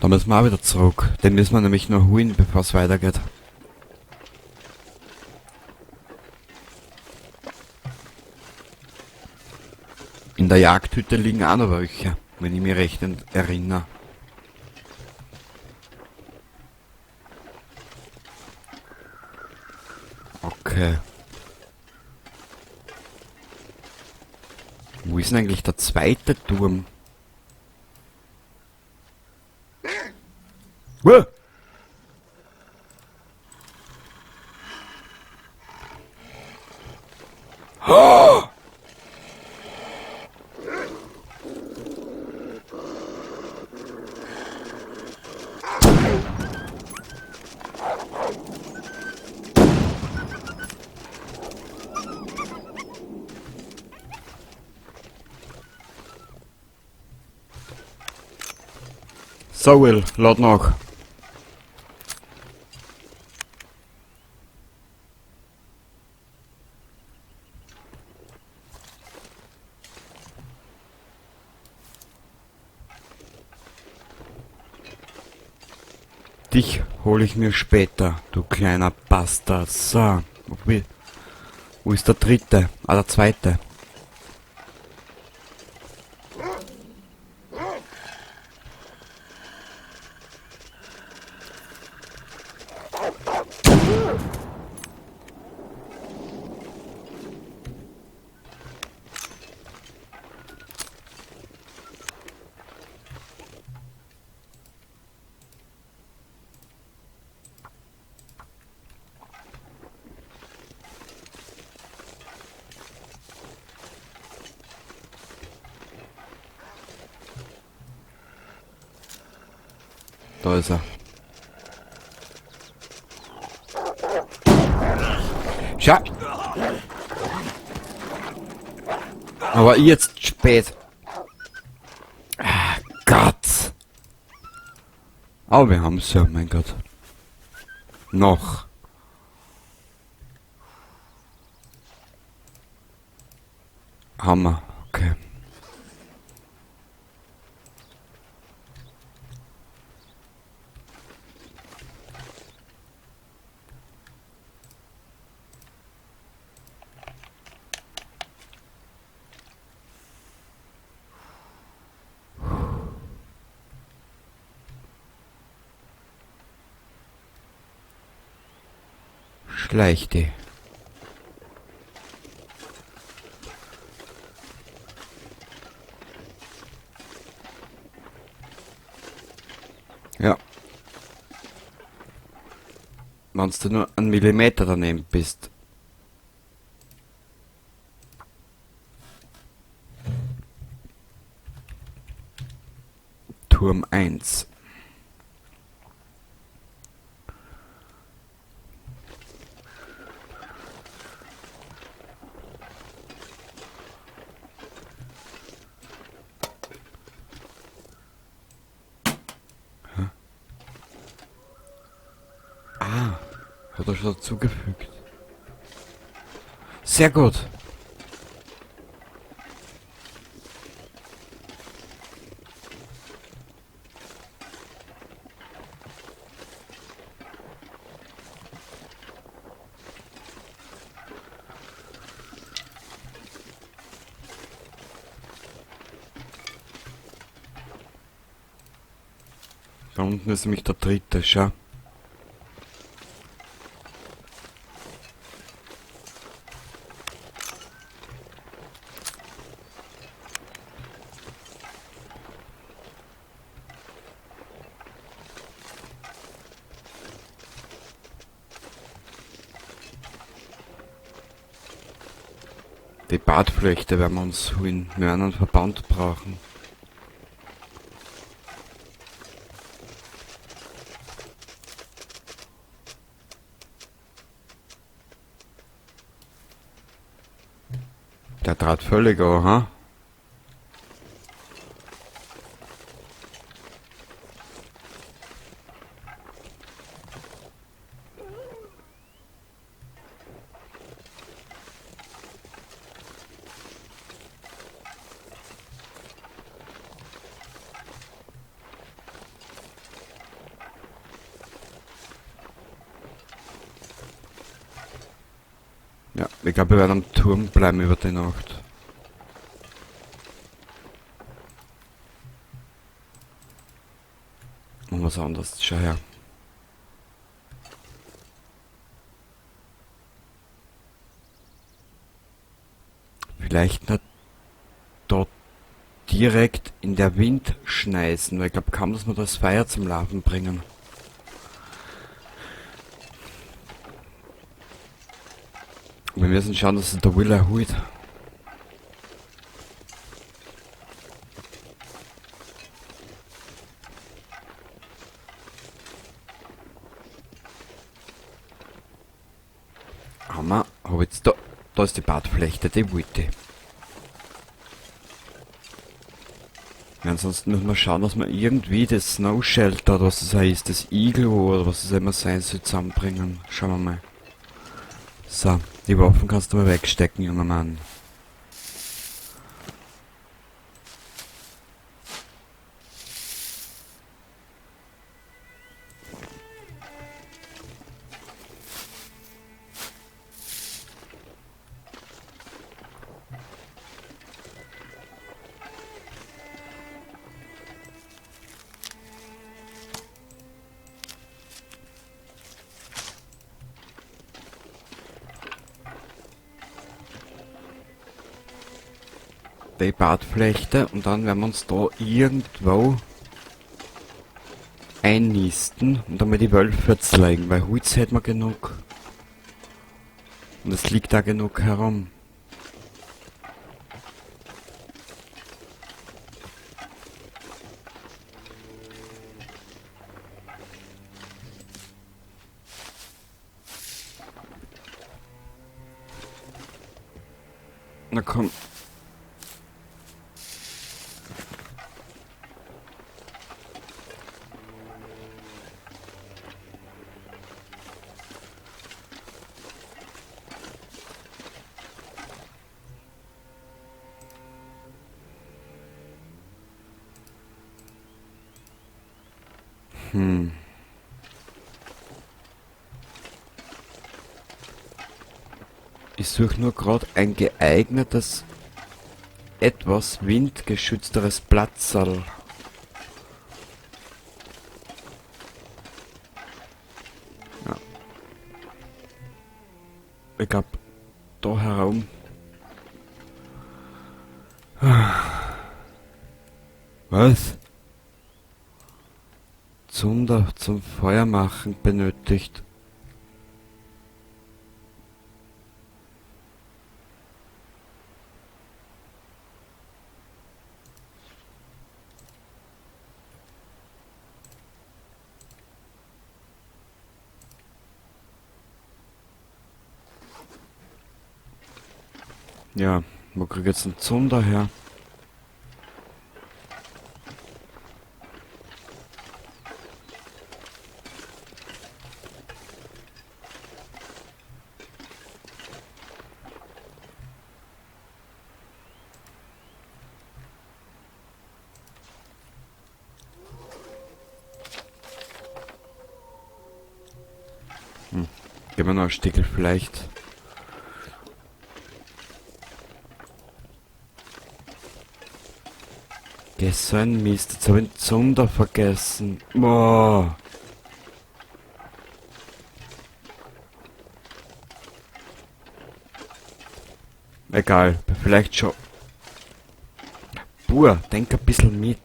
Da müssen wir auch wieder zurück. Den müssen wir nämlich noch holen, bevor es weitergeht. In der Jagdhütte liegen auch noch welche, wenn ich mich recht erinnere. Okay. Wo ist denn eigentlich der zweite Turm? Uah! Oh! So, Will, lad nach. Dich hole ich mir später, du kleiner Bastard. So, wo ist der dritte? Ah, der zweite. Da ist er. Schau! Aber jetzt spät. Ah, Gott! Aber wir haben's ja, mein Gott. Noch. Hammer, okay. Schleich die. Ja. Wenn du nur einen Millimeter daneben bist. Turm 1. Ah, hat er schon dazugefügt. Sehr gut. Da unten ist nämlich der dritte, schau. Die Bartflechte werden wir uns holen. Wir werden einen Verband brauchen. Der trat völlig an, ha? Ja, ich glaube, wir werden am Turm bleiben über die Nacht. Und was anderes, schau her. Vielleicht nicht dort direkt in der Windschneisen, weil ich glaube kaum, dass wir das Feuer zum Laufen bringen. Wir müssen schauen, dass sich der Will erholt. Hammer, hab jetzt da, da ist die Bartflechte, die wollte ich. Ja, ansonsten müssen wir schauen, dass wir irgendwie das Snow Shelter, oder was das auch ist, das Iglo oder was das immer sein soll, zusammenbringen. Schauen wir mal. So, die Waffen kannst du mal wegstecken, junger Mann. Die Bartflechte und dann werden wir uns da irgendwo einnisten und einmal die Wölfe zerlegen, weil Holz hätten wir genug. Und es liegt da genug herum. Na komm. Ich suche nur grad ein geeignetes, etwas windgeschützteres Platzerl. Ja. Ich glaub, da herum. Was? Zunder zum Feuer machen benötigt. Ja, wo krieg ich jetzt einen Zunder her? Gib mir noch ein Stickel vielleicht. Geh, so ein Mist, jetzt hab ich den Zunder vergessen. Boah. Egal, vielleicht schon. Bur, denk ein bisschen mit.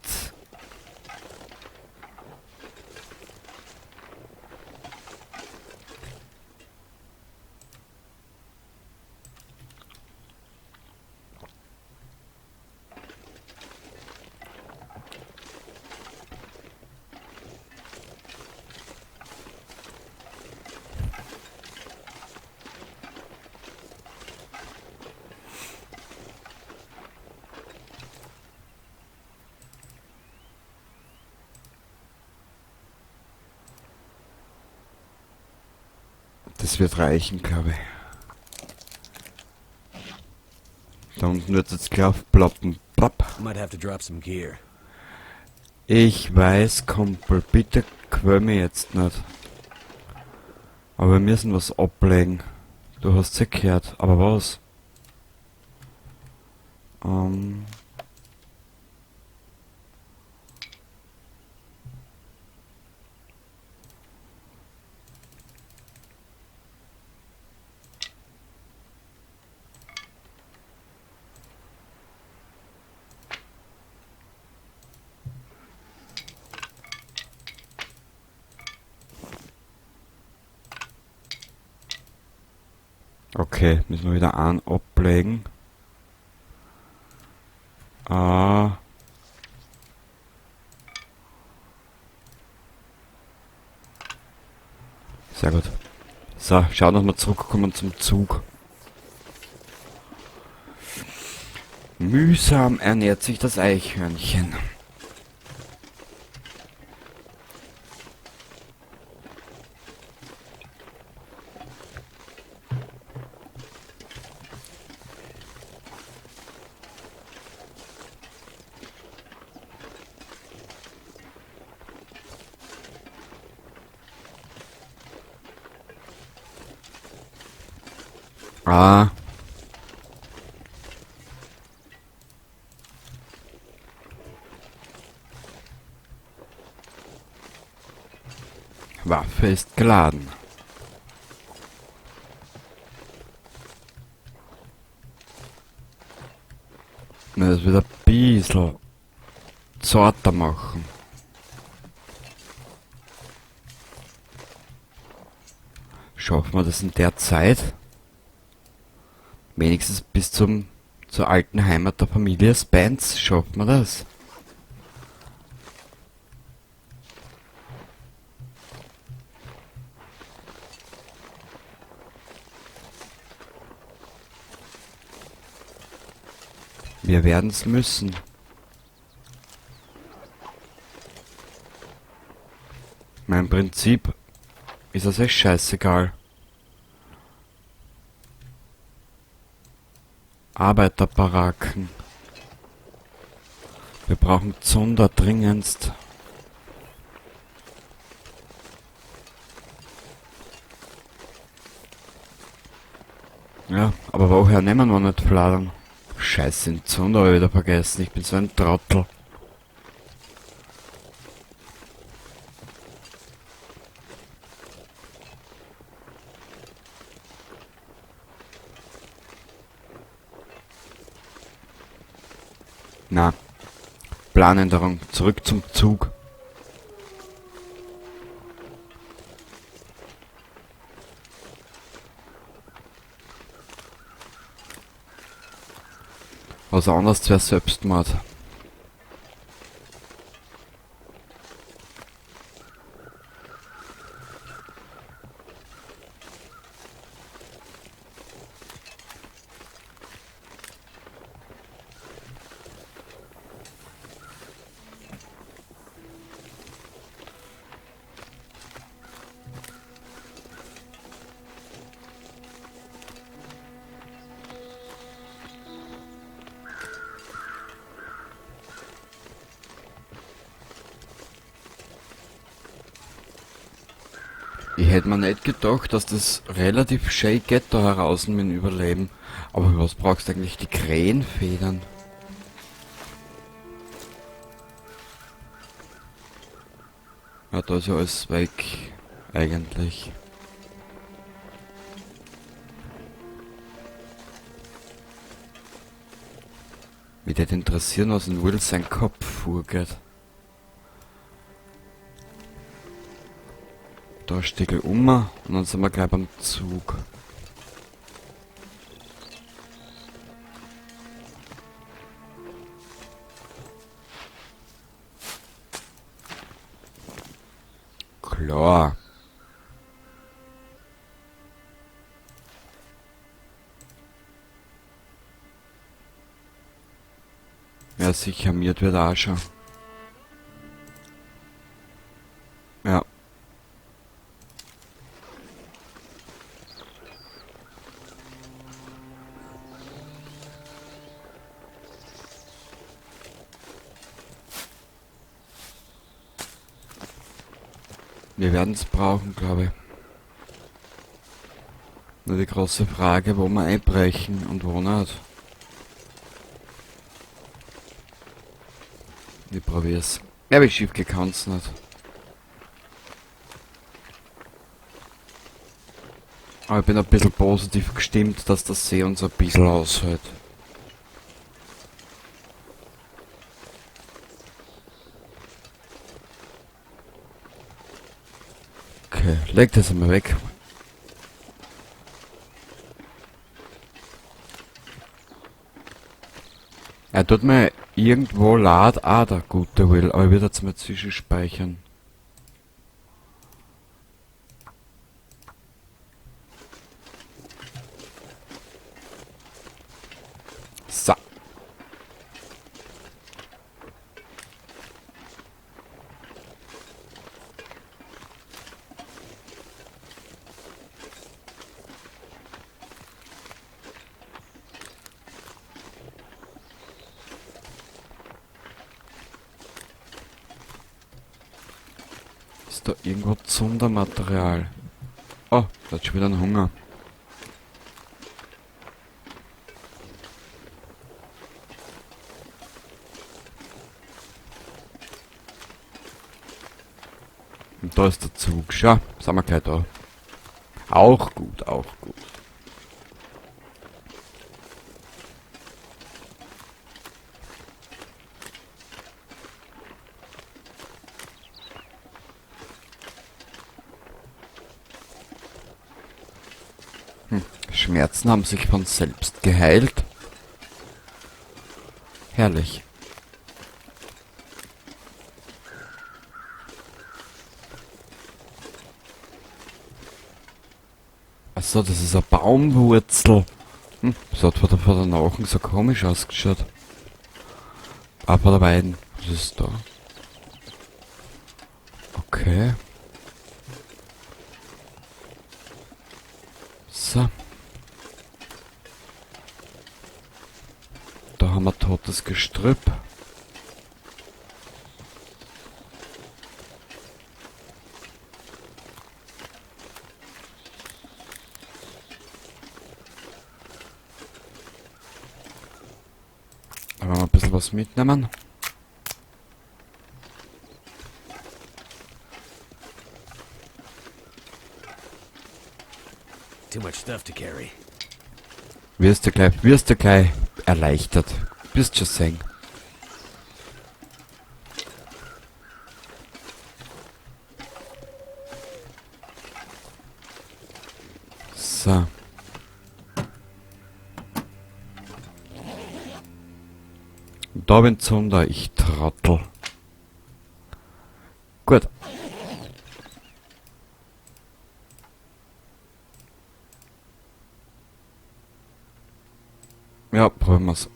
Das wird reichen, glaube ich. Da unten wird's jetzt gleich aufploppen. Plopp. Might have to drop some gear. Ich weiß, Kumpel, bitte quäl mich jetzt nicht. Aber wir müssen was ablegen. Du hast sie gehört, aber was? Okay, müssen wir wieder an ablegen. Ah. Sehr gut. So, schauen, dass wir zurückkommen zum Zug. Mühsam ernährt sich das Eichhörnchen. Ah. Waffe ist geladen. Na, das wird ein bisschen zarter machen. Schaffen wir das in der Zeit? Wenigstens bis zur alten Heimat der Familie Spence schaffen wir das. Wir werden's müssen. Mein Prinzip ist das echt scheißegal. Arbeiterbaracken. Wir brauchen Zunder dringendst. Ja, aber woher nehmen wir nicht Fladern? Scheiße, den Zunder hab ich wieder vergessen. Ich bin so ein Trottel. Na, Planänderung. Zurück zum Zug. Was anderes wäre Selbstmord. Ich hätte mir nicht gedacht, dass das relativ schön geht da heraus mit dem Überleben. Aber was brauchst du eigentlich? Die Krähenfedern? Ja, da ist ja alles weg, eigentlich. Mich würde interessieren, was in Will sein Kopf vorgeht. Da stehe ich um und dann sind wir gleich beim Zug. Klar. Ja, sicher, mir wird auch schon. Ja. Wir werden's brauchen, glaube ich. nur die große Frage, wo wir einbrechen und wo nicht. Ich probier's. Ja, wie schief gehen kann's nicht. Aber ich bin ein bisschen positiv gestimmt, dass der See uns ein bisschen aushält. Okay, leg das einmal weg. Er tut mir irgendwo leid, auch der gute Will, aber ich würde jetzt mal zwischenspeichern. So. Ist da irgendwo Zundermaterial? Oh, da hat schon wieder einen Hunger. Und da ist der Zug. Schau, sind wir gleich da. Auch gut, auch gut. Schmerzen haben sich von selbst geheilt. Herrlich. Achso, das ist eine Baumwurzel. Das hat von der Nachen so komisch ausgeschaut. Ah, von der Weiden. Was ist da? Okay. So. Da haben wir totes Gestrüpp. Da werden wir ein bisschen was mitnehmen. Too much stuff to carry. Wirst du gleich erleichtert. Wirst schon sehen. So. Da bin Zunder, ich Trottel. Gut. Ja, probieren wir's.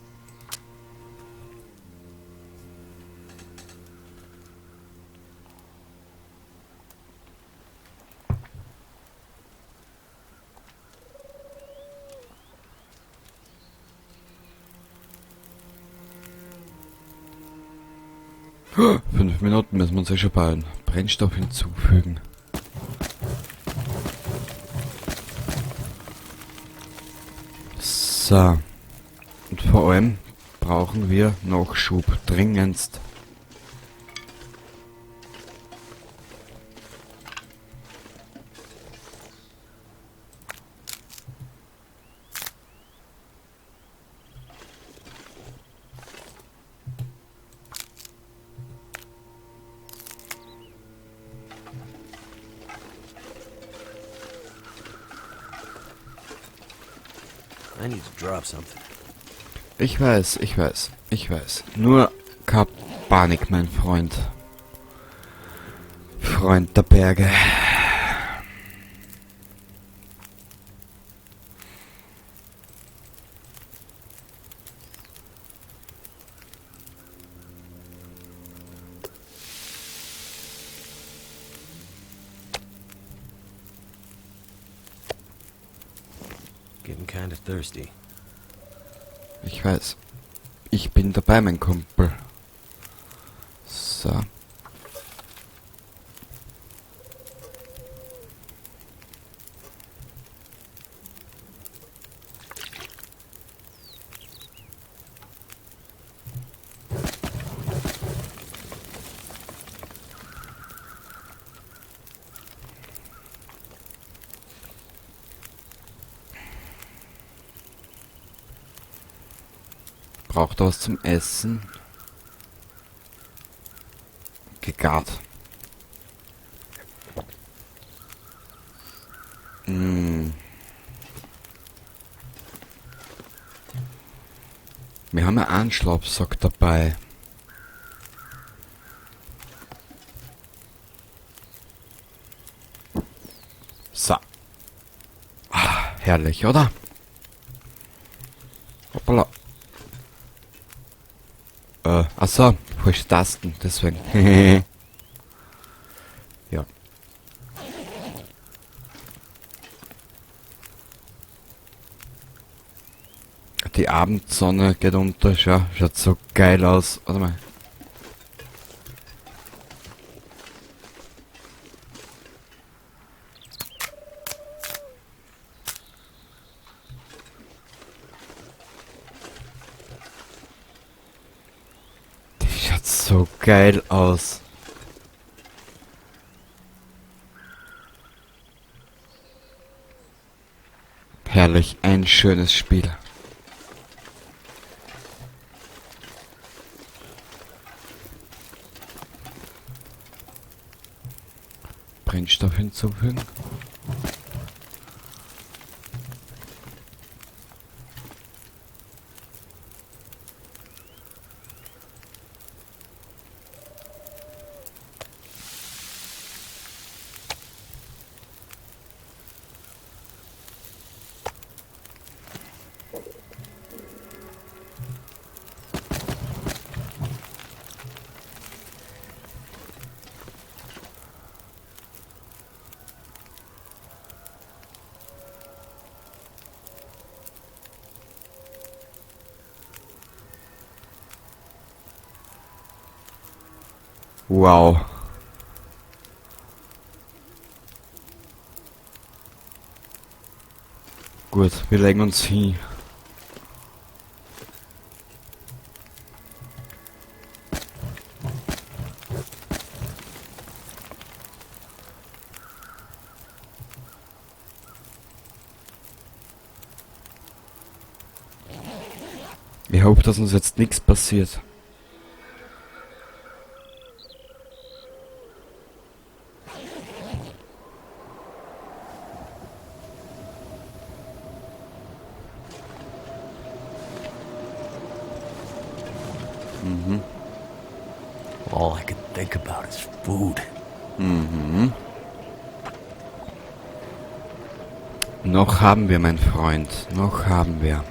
5 Minuten müssen wir uns eh schon beeilen. Brennstoff hinzufügen. So. Und vor allem brauchen wir Nachschub. Dringendst. I need to drop something. Ich weiß, ich weiß, ich weiß. Nur keine Panik, mein Freund. Freund der Berge. Getting kind of thirsty. Ich weiß. Ich bin dabei, mein Kumpel. So. Braucht er was zum Essen? Gegart. Mm. Wir haben ja einen Schlafsack dabei. So. Ah, herrlich, oder? Hoppala. Achso, falsche Tasten, deswegen. Ja. Die Abendsonne geht unter, schau, schaut so geil aus. Warte mal. Die schaut so geil aus. Herrlich, ein schönes Spiel. Brennstoff hinzufügen. Wow. Gut, wir legen uns hin. Ich hoffe, dass uns jetzt nichts passiert. Mhm. All I could think about is food. Mhm. Noch haben wir, mein Freund. Noch haben wir.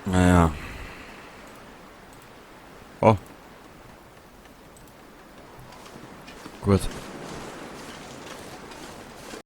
Naja. Oh. Gut.